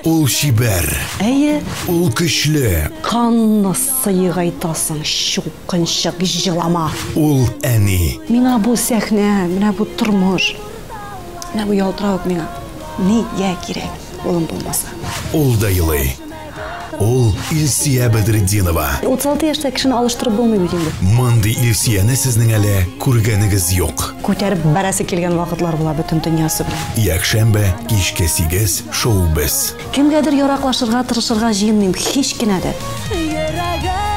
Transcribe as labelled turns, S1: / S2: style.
S1: Ул чибәр.
S2: Әйе.
S1: Ул көчле.
S2: Канны сыегайтасың, чукынчык, җылама.
S1: Ул әни.
S2: Миңа бу сәхнә, менә бу тормыш, менә бу ялтыравык миңа нигә кирәк, улым булмаса.
S1: Ул да елый. Ул Илсия Бәдретдинова.
S2: 36 яшьтә кешене алыштырып булмый бит инде.
S1: Мондый Илсияне сезнең әле күргәнегез юк.
S2: Күтәреп бәрәсе килгән вакытлар була бөтен дөньясы белән.
S1: Якшәмбе, кичке 8, шоу без.
S2: Кемгәдер яраклашырга тырышырга җыенмыйм, һич кенә дә.
S3: Йөрәгем.